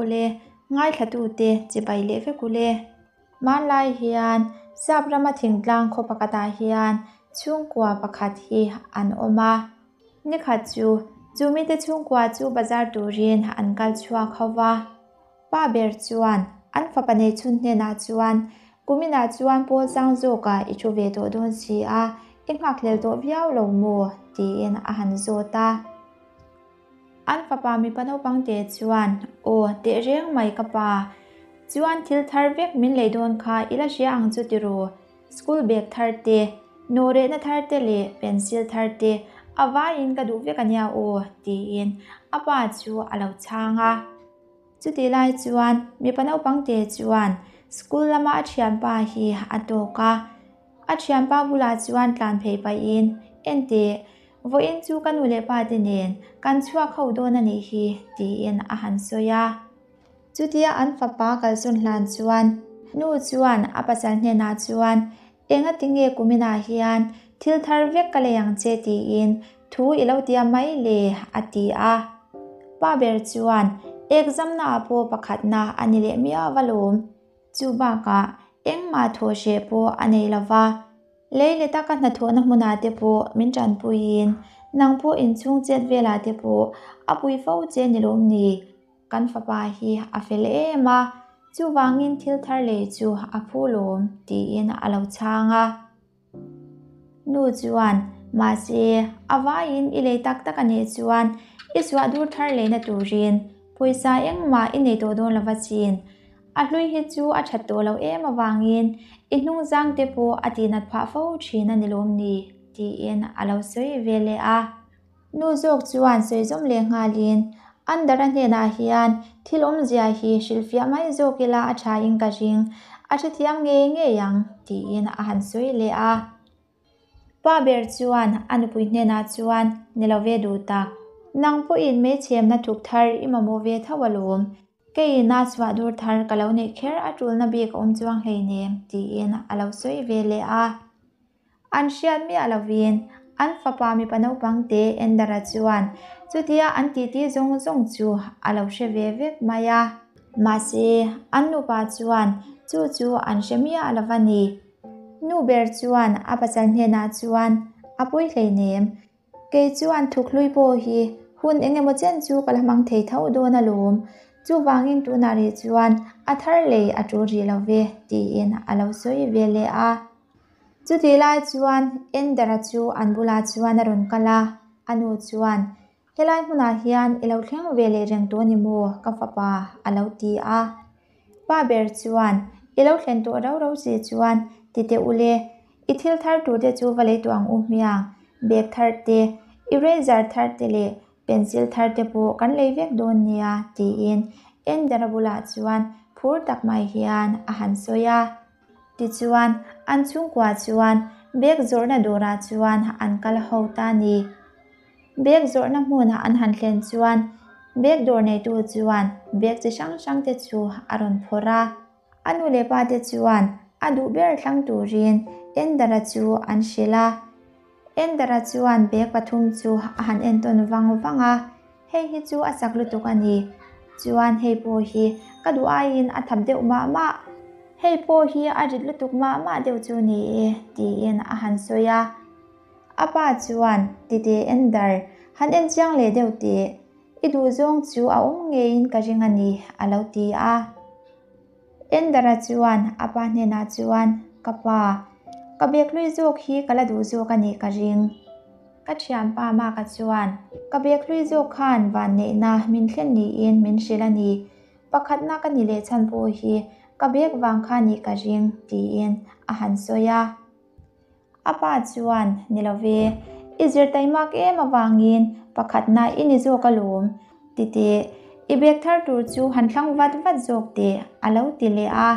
Awle, ngaithlatute chibai leh vek ule. Hmanlai hian Sap rama thingtlang khaw pakhatah hian chhungkua pakhat hi an awm a. Nikhat chu chumite chhungkua chu bazar turin an kal chhuak ho va. Pa ber chuan an fapa nei chhun hnenah chuan, Kuminah chuan pawl sang zawkah i thu ve tawh dawn si a, i nghakhlel tawh viau lo maw? tiin a han zawt a. An fapa mipa naupang te chuan, Aw, teh reng mai ka pa. Chuan thil thar vek min lei dawn kha i la hria ang chu tiraw? School bag thar te, nawhrehna thar te leh pencil thar te a vaiin ka duh vek a nia aw, tiin a pa chu a lo chhang a. Chutih lai chuan mipa naupang te chuan school lama a thianpa hi a tawk a. A thianpa bulah chuan tlan phei pahin, Enteh, vawiin chu ka nu leh pa te nen kan chhuak ho dawn a nih hi, tiin a han sawi a. Chutia an fapa kalsawn hlan chuan nu chuan a pasal hnenah chuan, Engati nge kuminah hian thil thar vek ka lei ang che tiin thu i lo tia mai le a ti a. Pa ber chuan exam naah pawh pakhatna a ni leh miau a lawm. Chu bakah engmah thawh hreh pawh a nei lo va. Lei leh taka hnathawhna hmunah te pawh min tanpuiin nang pawh inchhung chet velah te pawh a pui fo che ni lawm ni? Kan fapa hi a fel em a, chuvangin thil thar lei chu a phu lawm tiin a lo chhang a. Nu chuan, Mahse, a vaiin i lei tak tak a nih chuan i chhuah dur thar leina turin pawisa engmah i nei tawh dawn lova chin. A hlui hi chu a that tawh lo em avangin i hnungzang te pawh a tihnat phah fo thin a ni lawm ni? tiin a lo sawi ve leh a. Nu zawk chuan sawi zawm leh nghalin, Andara hnenah hian thil awmzia hi hrilhfiah mai zawk ila a thain ka ring, a hrethiam ngei ngei ang, tiin a han sawi leh a. Pa ber chuan a nupui hnenah chuan, Ni lo ve duh tak, nang pawhin meichhemna thuk thar i mamawh ve tho alawm, keiin a chhuah dur thar ka lo neih kher a tulna bik a awm chuang hleinem, tiin a lo sawi ve leh a. An hriat miah lovin an fapa mipa naupang te Endara chuan chutia an titi zawng zawng chu a lo hre ve vek mai a. Mahse, an nupa chuan chu chu an hre miah lo va ni. Nu ber chuan a pasal hnenah chuan a pui hleinem. Kei chuan thukhlui pawh hi hun eng emaw chen chu ka la hmang thei tho dawn alawm. Chuvangin tunah rih chuan a thar lei a tul rih lo ve, tiin a lo sawi ve leh a. Chutih lai chuan Endera chu an bulah chuan a rawn kal a, a nu chuan, Helai hmunah hian i lo thleng ve leh reng tawh a ni maw, ka fapa? a lo ti a. Pa ber chuan, I lo thlen tawh rau rau si chuan ti teh u le, i thil thar tur te chu va lei tawh ang u hmiang, bag thar te, eraser thar te leh pencil thar te pawh kan lei vek dawn nia, tiin Endera bulah chuan phur tak mai hian a han sawi a. Tichuan, an chhungkua chuan bag zawrhna dawrah chuan an kal ho ta ni. Bag zawrhna hmunah an han thlen chuan bag dawr neitu chuan bag chi hrang hrang te chu a rawn phawrh a. A nu leh pa te chuan a duh ber thlang turin Endara chu an hrilh a. Endara chuan bag pathum chu a han entawn vang vang a. Hei hi chu a chak lutuk a ni. Chuan hei pawh hi ka duh aiin a thap deuh mah mah. Hei pawh hi a rit lutuk mah mah deuh chu ni e, tiin a han sawi a. A pa chuan, Tite Ender, han en chiang leh deuh teh. I duhzawng chu a awm ngeiin ka ring a ni, a lo ti a. Endara chuan a pa hnenah chuan, Ka pa, ka bag hlui zawk hi ka la duh zawk a nih ka ring. Ka thianpa Maka chuan, Ka bag hlui zawk khan vanneihna min thlen niin min hrilh a ni. Pakhatna ka ni leh chhan pawh hi ka bag vang kha nih ka ring, tiin a han sawi a. A pa chuan, Ni lo ve, i zir taimak em avangin pakhatna i ni zawk alawm, ti teh, i bag thar tur chu han thlang vat vat zawk teh, a lo ti leh a.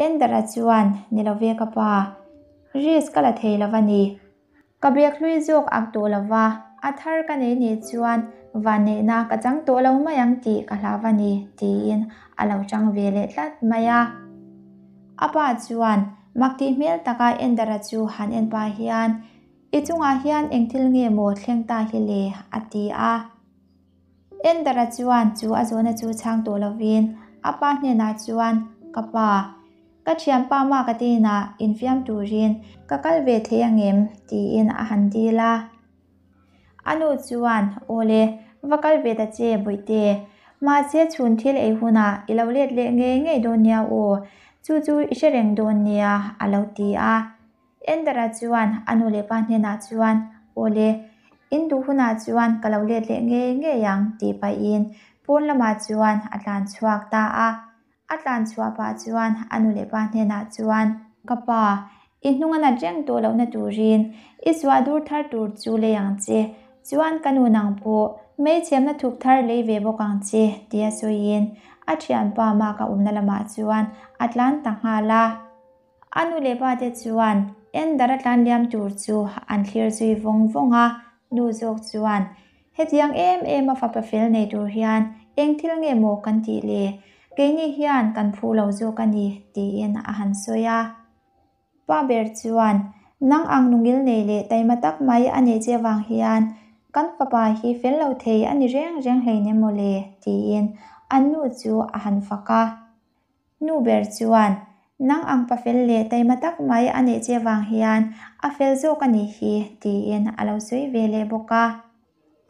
Endara chuan, Ni lo ve ka pa, risk ka la thei lo va ni. Ka bag hlui zawk ak tawh lo va, a thar ka nei nih chuan vanneihna ka chang tawh lo mai ang tih ka hlau a ni, tiin a lo chang ve leh tlat mai a. A pa chuan mak tih hmel taka Endara chu han en pah hian, I chungah hian eng thil nge maw thleng ta hi le? a ti a. Endara chuan chu a zawhna chu chhang tawh lovin a pa hnenah chuan, Ka pa, ka thianpa Maka te inah infiam turin ka kal ve thei angem? tiin a han dil a. A nu chuan, Awle, va kal ve ta che Bawihte, mahse chhun thil ei hunah i lo let leh ngei ngei dawn nia aw, chu chu i hre reng dawn nia, a lo ti a. Endara chuan a nu leh pa hnenah chuan, Awle, in duh hunah chuan ka lo let leh ngei ngei ang, tih pahin pawn lamah chuan a tlan chhuak ta a. A tlan chhuah pah chuan a nu leh pa hnenah chuan, Ka pa, i hnung a nat reng tawh lohna turin i suah dur thar tur chu lei ang che, chuan ka nu nang pawh meichhemna thuk thar lei ve bawk ang che, tia sawiin a thianpa Maka awmna lamah chuan a tlan ta nghal a. A nu leh pa te chuan Ender a tlan liam tur chu an thlir zui vawng vawng a, nu zawk chuan, Hetiang em em a fapa fel nei tur hian eng thil nge maw kan tih le? Keini hian kan phu lo zawk a ni, tiin a han sawi a. Pa ber chuan, Nang ang nungil nei leh taima tak mai a neih che vang hian kan fapa hi fel lo thei a ni reng reng hleinem maw le, tiin an nu chu a han fak a. Nu ber chuan, Nang ang pa fel leh taima tak mai a neih che vang hian a fel zawk a nih hi, tiin a lo sawi ve leh bawk a.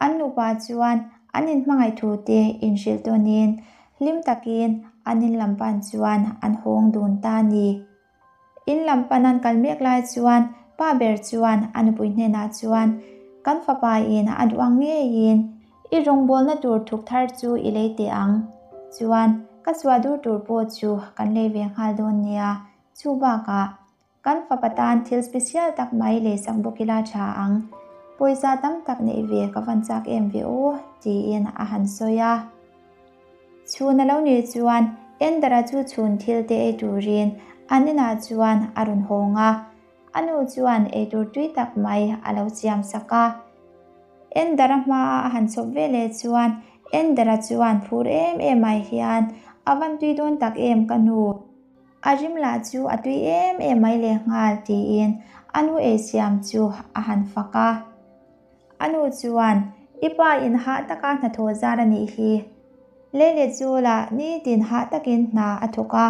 An nupa chuan an inhmangaih thu te inhrilh tawnin hlim takin an in lam pan chuan an hawng dun ta a ni. In lam pan an kal mek lai chuan pa ber chuan a nupui hnenah chuan, Kan fapa in a duh ang ngeiin i rawngbawlna tur thuk thar chu i lei teh ang. Chuan ka chhuah dur tur pawh chu kan lei ve nghal dawn nia. Chu bakah kan fapa tan thil special tak mai leisak bawk ila tha ang. Pawisa tam tak neih ve ka van chak em ve aw, tiin a han sawi a. Chhun a lo nih chuan Endara chu chhun thil te ei turin an inah chuan a rawn hawng a, a nu chuan eitur tui tak mai a lo siam sak a. Endara hmaa a han chhawp ve leh chuan Endara chuan phur em em mai hian, A van tui dawn tak em ka nu? A rim lah chu a tui em em mai lehnghal tiin a nu eisiam chu a han fak a. A nu chuan, I pa in hah taka hnathawh zar a nih hi. Leile chu lah nitin hah takin hna a thawk a.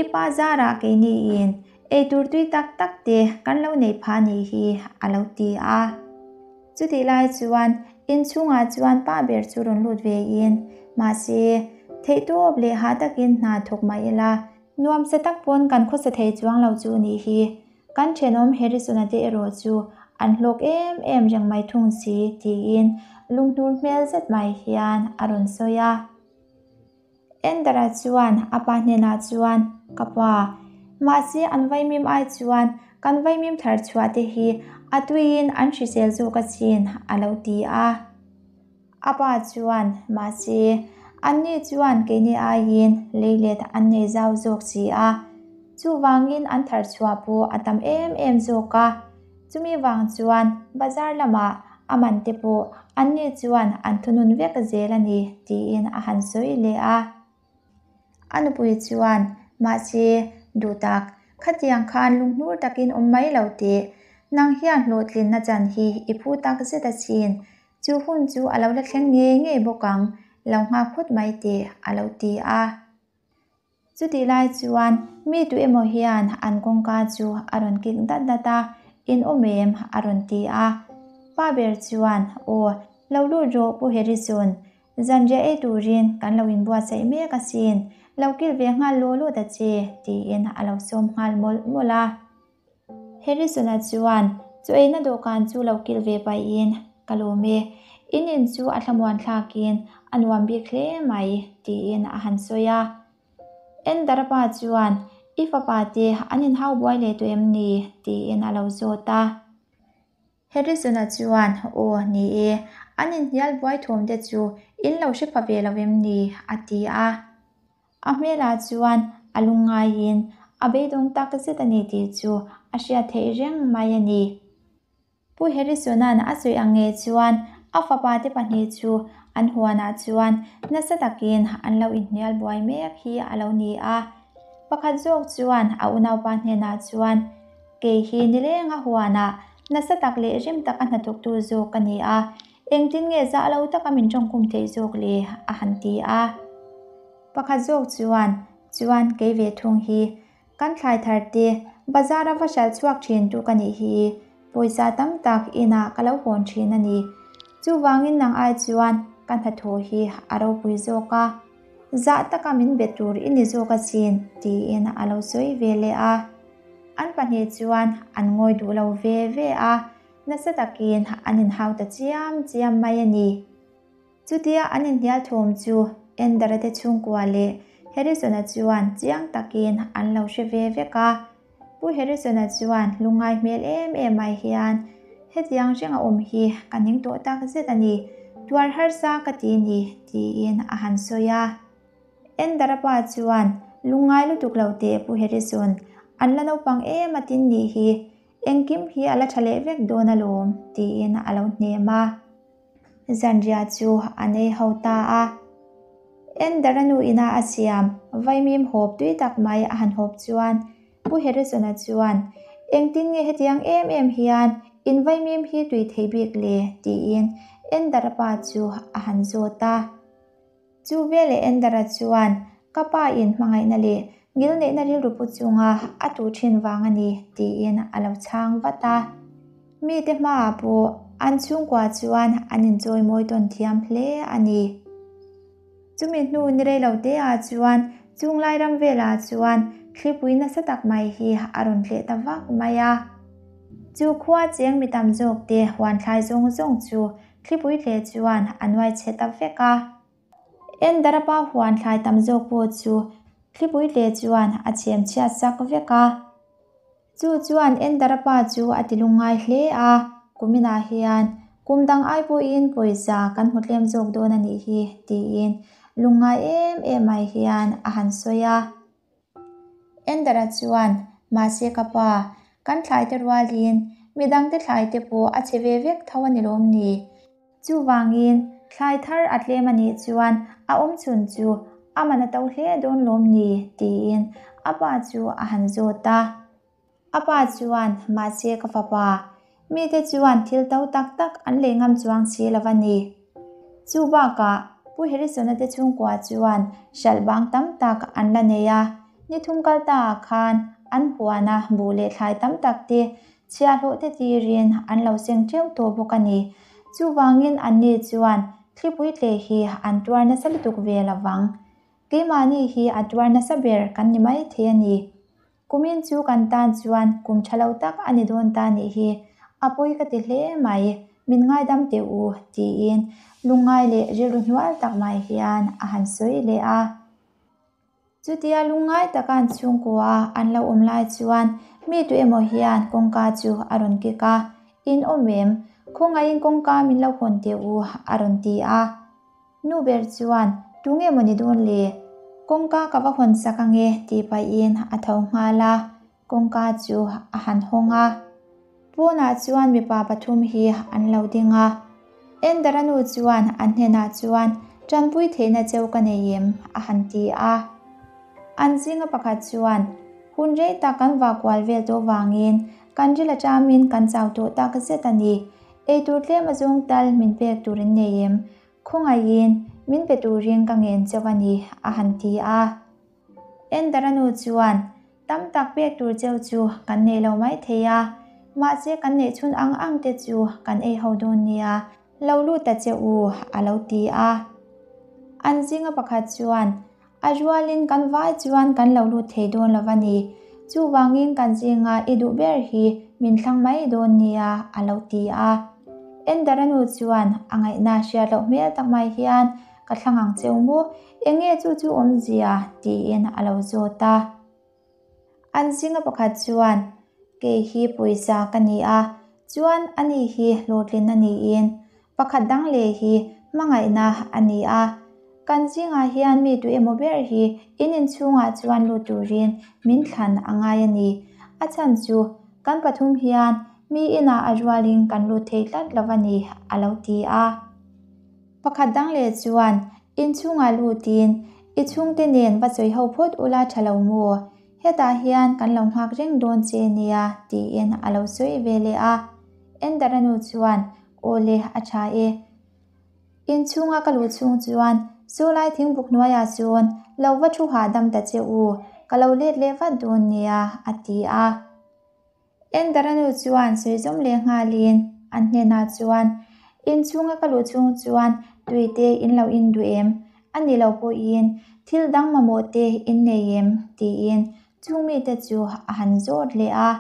I pa zarah keiniin eitur tui tak tak te kan lo neih phah a nih hi, a lo ti a. Chutih lai chuan inchhungah chuan pa ber chu rawn lut vein, Mahse, theihtawp leh hah takin hna thawk mah ila, nuamsa tak pawn kan khawsa thei chuang lo chu nih hi. Kan thenawm Harrison-a te erawh chu an hlawk em em reng mai thung si tiin lunghnur hmel zet mai hian a rawn sawi a. Endara chuan a pa hnenah chuan, Ka pa, mahse an vaimim ai chuan kan vaimim thar chhuah te hi a tuiin an hrisel zawk asin a lo ti a. A pa chuan, Mahse, anni chuan keini aiin leilet an nei zau zawk si a, chuvangin an thar chhuah pawh a tam em em zawk a. Chumi vang chuan bazar lamah a man te pawh anni chuan an thunun vek zel a ni, tiin a han sawi leh a. A nupui chuan, Mahse, duhtak, khatiang khan lunghnur takin awm mai lo teh. Nang hian hlawhtlinna chan hi i phu tak zet asin. Chu hun chu a lo la thleng ngei ngei bawk ang, lo nghak phawt mai teh, a lo ti a. Chutih lai chuan mi tu emaw hian an kawngka chu a rawn kik dat dat a, In awm em? a rawn ti a. Pa ber chuan, Aw, lo lut rawh Pu Harrison, zanriah ei turin kan lo inbuatsaih mek asin, lo kil ve nghal law law ta che, tiin a lo sawm nghal mawlh mawlh a. Harrison-a chuan chu eina dawhkan chu lo kil ve pahin, Ka lawm e, in in chu a thlamuan thlakin a nuam bik hle mai, tiin a han sawi a. Endarapa chuan, I fapa te an inhau buai leh tawh em ni? tiin a lo zawt a. Harrison-a chuan, Aw, ni e, an inhnial buai thawm te chu in lo hre pha ve lo em ni? a ti a. A hmelah chuan a lungngaiin a beidawng tak zet a ni tih chu a hriat theih reng mai a ni. Pu Harrison-a'n a sawi ang nge chuan a fapa te pahnih chu an huanah chuan nasa takin an lo inhnial buai mek hi a lo ni a. Pakhat zawk chuan a unaupa hnenah chuan, Kei hi nilenga huanah nasa tak leh rim taka hnathawktu zawk ka ni a. Engtin nge zah lo taka min tawngkhum theih zawk le? a han ti a. Pakhat zawk chuan, Chuan kei ve thung hi kan thlai thar te bazar a va hralh chhuak thin tu ka nih hi, pawisa tam tak inah ka lo hawn thin a ni. Chuvangin nang ai chuan ka hnathawh hi a ropui zawk a, zah taka min be tur i ni zawk asin tiin a lo sawi ve leh a. An pahnih chuan an ngawi duh lo ve ve a, nasa takin an inhau ta chiam chiam mai a ni. Chutia an inhnial thawm chu Ender-a te chhungkua leh Harrison-a chuan chiang takin an lo hre ve vek a. Pu Harrison-a chuan lungngai hmel em em mai hian, Hetiang hring a awm hi ka ning tawh tak zet a ni, tuar harsa ka ti ni, tiin a han sawi a. Ender-a pa chuan, Lungngai lutuk lo teh Pu Harrison, an la naupang em a tin nih hi, engkim hi a la tha leh vek dawn alawm, tiin a lo hnem a. Zanriah chu a nei ho ta a. Ender-a nu ina a siam vaimim hawp tui tak mai a han hawp chuan Pu Harrison-a chuan, Engtin nge hetiang em em hian in vaimim hi tui thei bik le? tiin Ender-a pa chu a han zawt a. Chu veleh Endara chuan, Ka pa in hmangaihna leh ngilneihna rilru pu chunga a tuh thin vang a ni, tiin a lo chhang vat a. Mite hmaah pawh an chhungkua chuan an inchawi mawi tawn thiam hle a ni. Chumi hnu ni rei lo te ah chuan chunglai ram velah chuan thlipui nasa tak mai hi a rawn tleh ta vak mai a. Chu khua cheng mi tam zawk te huan thlai zawng zawng chu Thlipui tle chuan a nuai chhe ta vek a. Endarapa huan thlai tam zawk pawh chu thlipui tle chuan a chhem chhiat sak vek a. Chu chuan Endarapa chu a ti lungngai hle a, Kuminah hian kum dang ai pawhin pawisa kan hmu tlem zawk dawn a nih hi, tiin lungngai em em mai hian a han sawi a. Endara chuan, Mahse ka pa, kan thlaite rualin midangte thlaite pawh a chhe ve vek tho a ni lawm ni? Chuvangin, thlai thar a tlem a nih chuan a awm chhun chu a man a to hle dawn lawm ni? tiin a pa chu a han zawt a. A pa chuan, Mahse ka fapa, mite chuan thil to tak tak an lei ngam chuang si lo a ni. Chu bakah, Pu Harrison-a te chhungkua chuan hralh bang tam tak an la nei a, ni thum kal taah khan an huana buh leh thlai tam tak te chhiahhlawh te tirin an lo seng teuh tawh bawk a ni. Chuvangin anni chuan thlipui tleh hi an tuar nasa lutuk ve lo vang. Keimahni hi a tuar nasa ber kan ni maithei a ni. Kumin chu kan tan chuan kum tha lo tak a ni dawn ta nih hi, a pawi ka ti hle mai, min ngaidam teh u, tiin lungngai leh rilru hnual tak mai hian a han sawi leh a. Chutia lungngai taka an chhungkua an lo awm lai chuan mi tu emaw hian kawngka chu a rawn kik a, In awm em? Khawngaihin kawngka min lo hawn teh u, a rawn ti a. Nu ber chuan, Tunge maw ni dawn le? Kawngka ka va hawn sak ange tih pahin a tho nghal a, kawngka chu a han hawng a. Pawnah chuan mipa pathum hi an lo ding a. Endara nu chuan an hnenah chuan, Tanpui theihna cheu ka nei em? a han ti a. An zinga pakhat chuan, Hun rei tak kan vahkual vel tawh vangin kan ril aṭamin kan chau tawh tak zet a ni. Eitur tlem a zawng tal min pek tur in nei em? Khawngaihin min pe turin ka ngen chauh a ni, a han ti a. Endara nu chuan, Tam tak pek tur cheu chu kan nei lo mai thei a, mahse kan neih chhun ang ang te chu kan ei ho dawn nia, lo lut ta che u, a lo ti a. An zinga pakhat chuan, A rualin kan vai chuan kan lo lut thei dawn lo va ni. Chuvangin kan zinga i duh ber hi min thlang mai dawn nia, a lo ti a. Endara nu chuan a ngaihna hriat loh hmel tak mai hian, Ka thlang ang cheu maw? Enge chu chu awmzia? tiin a lo zawt a. An zinga pakhat chuan, Kei hi pawisa ka ni a, chuan ani hi hlawhtlinna niin, pakhat dang leh hi hmangaihna a ni a. Kan zingah hian mi tu emaw ber hi in inchhungah chuan lut turin min thlan a ngai a ni. A chhan chu kan pathum hian mi inah a rualin kan lut thei tlat lo a ni, a lo ti a. Pakhat dang leh chuan, Inchhungah lutin i chhungte nen va sawi ho phawt ula tha lo maw? Hetah hian kan lo nghak reng dawn che nia, tiin a lo sawi ve leh a. Endara nu chuan, Aw le, a tha e. Inchhunga ka luh chhung chuan saw lai thingbuk hnuaiah chuan lo va thu hahdam ta che u, ka lo let leh vat dawn nia, a ti a. Endara nu chuan sawi zawm leh nghalin an hnenah chuan, Inchhunga ka luh chhung chuan tui te in lo in duh em? A ni lo pawhin thil dang mamawh te in nei em? tiin chung mite chu a han zawt leh a.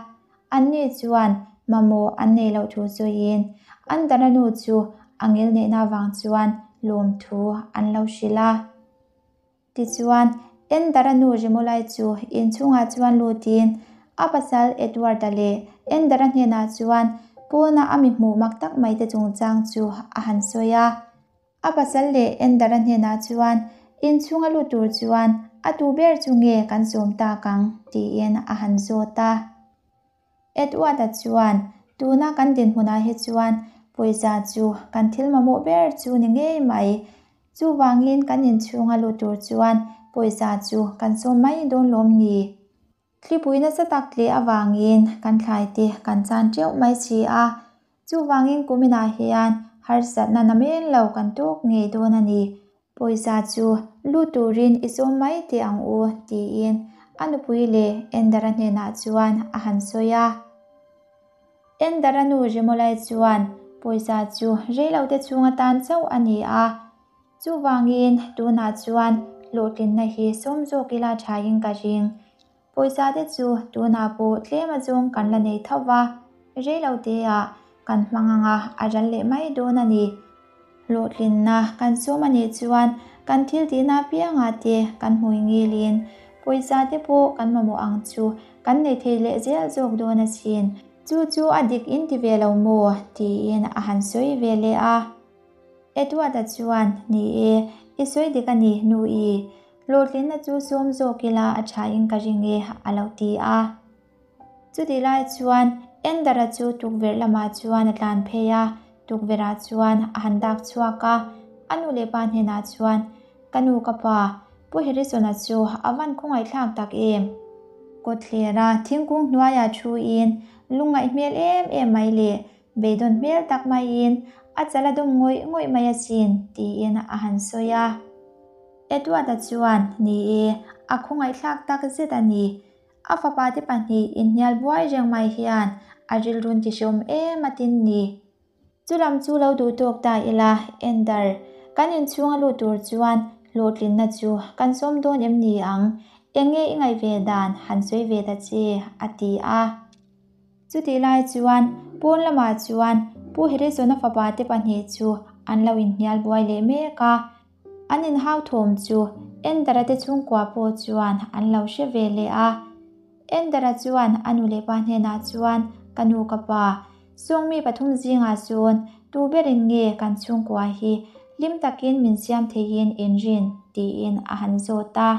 Anni chuan mamawh an nei loh thu sawiin Andara nu chu a ngilneihna avang chuan lawmthu an lo hrilh a. Tichuan, Endara nu Rimolai chu inchhungah chuan lutin a pasal Edward-a leh Endara hnenah chuan pawna a mi hmuh mak tak mai te chungchang chu a han sawi a. A pasal leh Endara hnenah chuan inchhunga lut tur chuan a tu ber chu nge kan sawm tak ang tiin a han zawt a. Edward-a chuan, Tuna kan dinhmunah hi chuan pawisa chu kan thil mamawh ber chu ni ngei mai. Chuvangin kan inchhunga lut tur chuan pawisa chu kan sawm mai dawn lawm ni? Thlipui nasa tak tleh avangin kan thlai te kan chan teuh mai si a, chuvangin kuminah hian harsatna namen lo kan tawk ngei dawn a ni. Pawisa chu lut turin i sawm mai teh ang u, tiin a nupui leh Endara hnenah chuan a han sawi a. Endara nu Remolai chuan pawisa chu reilote chhung atan chauh a ni a, chuvangin tunah chuan hlawhtlinna hi sawm zawk ila thain ka ring. Pawisa te chu tunah pawh tlem azawng kan la nei tho va, reiloteah kan hmang anga a ral leh mai dawn a ni. Hlawhtlinna kan sawm a nih chuan kan thil tihna apiangah te kan hmui ngilin pawisa te pawh kan mamawh ang chu kan nei thei leh zel zawk dawn asin. Chu chu a dik in ti ve lo maw? tiin a han sawi ve leh a. Edward-a chuan, Ni e, i sawi dik a ni, nu-i. Hlawhtlinna chu sawm zawk ila a thain ka ring e, a lo ti a. Chutih lai chuan Endara chu tukverh lamah chuan a tlan phei a, tukverhah chuan a han dak chhuak a, a nu leh pa hnenah chuan, Ka nu ka pa, Pu Harrison-a chu a van khawngaihthlak tak em? Kawtthlera thingkung hnuaiah thuin lungngaih hmel em em mai leh beidawn hmel tak maiin a chal a dawm ngawih ngawih mai asin, tiin a han sawi a. Edward-a chuan, Ni e, a khawngaihthlak tak zet a ni. A fapa te pahnih inhnial buai reng mai hian a rilrun ti hreawm em a tin ni. Chulam chu lo duh tawk ta ila, Ender, kan inchhung a lut tur chuan hlawhtlinna chu kan sawm dawn em ni ang? Eng nge i ngaih ve dan han sawi ve ta che? a ti a. Chutih lai chuan pawn lamah chuan Pu Harrison-a fapa te pahnih chu an lo inhnial buai leh mek a. An inhau thawm chu Endara te chhungkua pawh chuan an lo hre ve leh a. Endara chuan a nu leh pa hnenah chuan, Ka nu ka pa, sawngmi pathum zingah chuan tu berin nge kan chhungkua hi hlim takin min siam theihin in rin? tiin a han zawt a.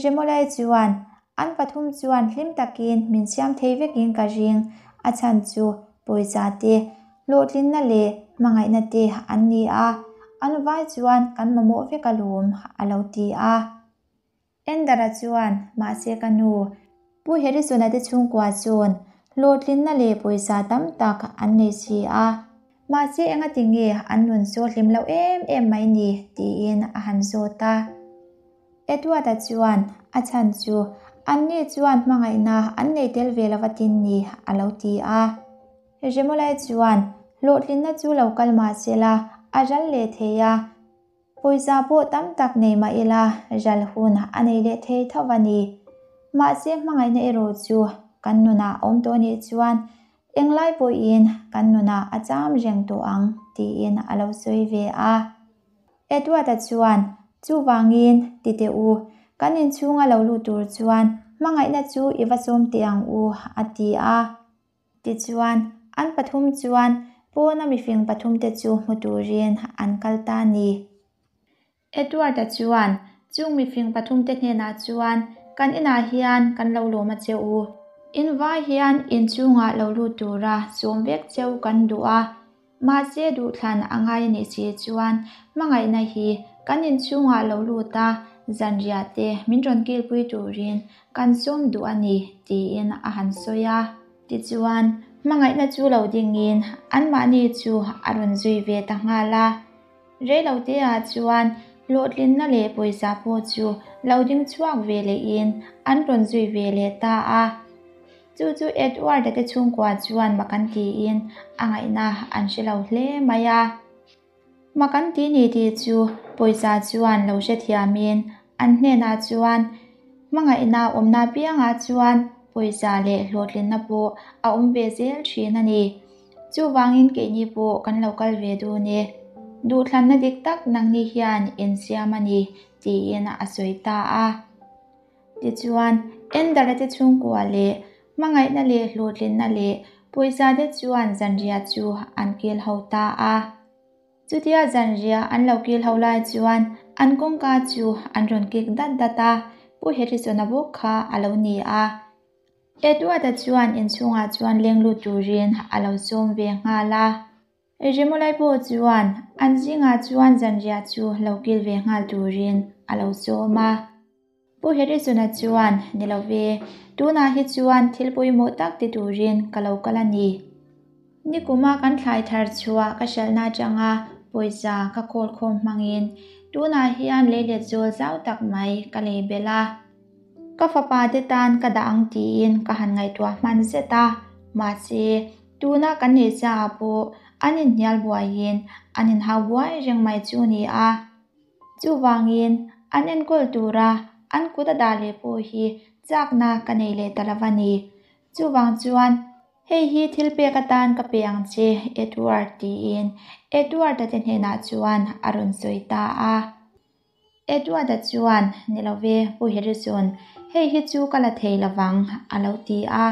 Remolai chuan, An pathum chuan hlim takin min siam thei vekin ka ring, a chhan chu pawisa te, hlawhtlinna leh hmangaihna te an ni a, an vai chuan kan mamawh vek alawm, a lo ti a. Endara chuan, Mahse ka nu, Pu Harrison-a te chhungkua chuan hlawhtlinna leh pawisa tam tak an nei si a, mahse engati nge an nun chu hlim loh em em mai ni? tiin a han zawt a. Edward-a chuan a chhan chu anni chuan hmangaihna an nei tel ve lova tin ni a lo ti a. Remolai chuan hlawhtlinna chu lo kal mah sela a ral leh thei a, pawisa pawh tam tak nei mah ila ral hun a nei leh thei tho a ni. Mahse hmangaihna erawh chu kan nunah a awm tawh nih chuan englai pawhin kan nunah a cham reng tawh ang tiin a lo sawi ve a. Edward-a chuan, Chuvangin, ti teh u, kan inchhunga lo lut tur chuan hmangaihna chu i va sawm teh ang u, a ti a. Tichuan, an pathum chuan pawna mifing pathumte chu hmu turin an kal ta a ni. Edward-a chuan chung mifing pathumte hnenah chuan, Kan inah hian kan lo lawm a che u. In vai hian inchhungah lo lut tura sawm vek cheu kan duh a. Mahse duhthlan a ngai a nih si chuan hmangaihna hi kan inchhungah lo lut a, zanriah te min rawn kilpui turin kan sawm duh a ni tiin a han sawi a. Tichuan hmangaihna chu lo dingin anmahni chu a rawn zui ve ta nghal a. Reiloteah chuan hlawhtlinna leh pawisa pawh chu lo ding chhuak ve lehin an rawn zui ve leh ta a. Chu chu Edward-a te chhungkua chuan mak an tiin a ngaihna an hre lo hle mai a. Mak an ti ni tih chu pawisa chuan lo hrethiamin an hnenah chuan hmangaihna awmna apiangah chuan pawisa leh hlawhtlinna pawh a awm ve zel thin a ni. Chuvangin keini pawh kan lo kal ve dun e. Duhthlanna dik tak nangni hian insiam a ni tiin a sawi ta a. Tichuan, Ender-a te chhungkua leh hmangaihna leh hlawhtlinna leh pawisa te chuan zanriah chu an kil ho ta a. Chutia zanriah an lo kil ho lai chuan an kawngka chu an rawn kik dat dat a, Pu Harrison-a bawk kha a lo ni a. Edward-a chuan inchhungah chuan leng lut turin a lo sawm ve nghal a. Rimawlai pawh chuan an zingah chuan zanriah chu lo kil ve nghal turin a lo sawm a. Pu Harrison-a chuan, Ni lo ve, tunah hi chuan thil pawimawh tak ti turin ka lo kal a ni. Nikuma kan thlai thar chhuah ka hralhna atanga pawisa ka khawl khawm hmangin tunah hian leilet zawl zau tak mai ka lei belh a. Ka fapa te tan ka dah ang tiin ka han ngaihtuah hman zet a, mahse, Tuna kan neih chiahah pawh an inhnial buaiin an inhau buai reng mai chu a ni a. Chuvangin an enkawl tura an kut a dah leh pawh hi chakna ka nei leh ta lo a ni. Chuvang chuan hei hi thil pek atan ka pe ang che Edward tiin Edward-a te hnenah chuan a rawn sawi ta a. Edward-a chuan, Ni lo ve, Pu Harrison, hei hi chu ka la thei lo vang, a lo ti a.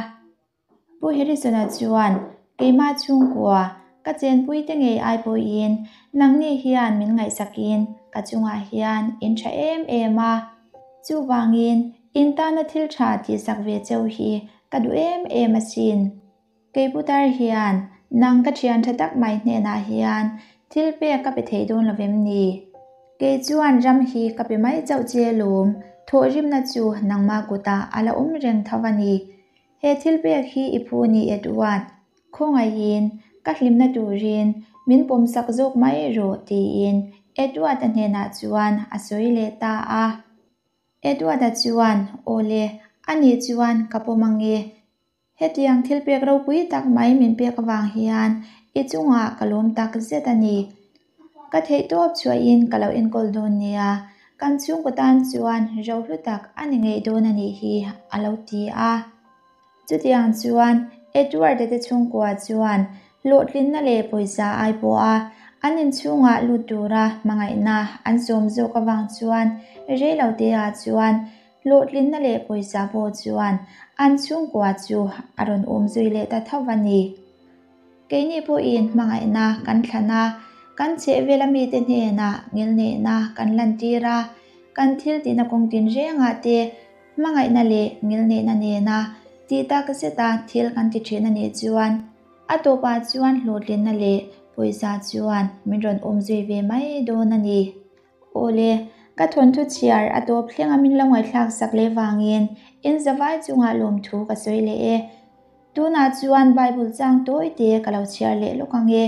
Pu Harrison-a chuan, Keimah chhungkua, ka chenpui te ngei ai pawhin nangni hian min ngaihsakin ka chungah hian in tha em em a. Chuvangin, in tana thil tha tihsak ve cheu hi ka duh em em asin. Kei putar hian nang ka thian tha tak mai hnenah hian thil pek ka pe thei dawn lo vem ni? Kei chuan ram hi ka pe mai chauh che lawm, thawhrimna chu nangmah kutah a la awm reng tho a ni. He thil pek hi i phu ni Edward, khawngaihin ka hlimna turin min pawmsak zawk mai rawh tiin Edward-a hnenah chuan a sawi leh ta a. Edward-a chuan, Awle, anih chuan ka pawm ange. Hetiang thil pek ropui tak mai min pek avang hian i chungah ka lawm tak zet a ni. Ka theihtawp chhuahin ka lo enkawl dawn nia, kan chhungkaw tan chuan rohlu tak a ni ngei dawn a nih hi, a lo ti a. Chutiang chuan Edward-a te chhungkua chuan hlawhtlinna leh pawisa ai pawha an inchhungah lut tura hmangaihna an sawm zawk avang chuan reiloteah chuan hlawhtlinna leh pawisa pawh chuan an chhungkua chu a rawn awm zui leh ta tho a ni. Keini pawhin hmangaihna kan thlan a, kan chhehvela mite hnenah ngilneihna kan lantir a, kan thil tihna kawng tinrengah te hmangaihna leh ngilneihna nena tih tak zeta thil kan ti thin a nih chuan a tawpah chuan hlawhtlinna leh pawisa chuan min rawn awm zui ve mai dawn a ni. Awle, ka thawnthu chhiar a tawp thleng a min lo ngaihthlak sak leh vangin in zavai chungah lawmthu ka sawi leh e. Tunah chuan Bible chang tawi te ka lo chhiar leh lawk ang e.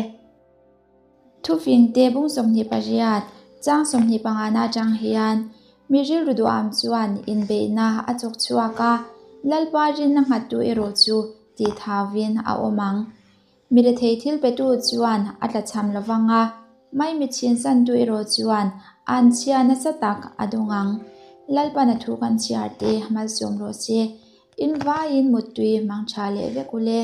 Thufing te bung 28, chang 25 na atang hian mi rilru duham chuan inbeihna a chawk chhuak a, Lalpa rinna nghattu erawh chu tih thauvin a awm ang. Mi rethei thil petu chuan a tlachham lo vang a, mai mi chhinsantu erawh chuan an chhia nasa tak a dawng ang. Lalpan a thu kan chhiar te malsawm rawh se. In vaiin muttui mang tha leh vek u le.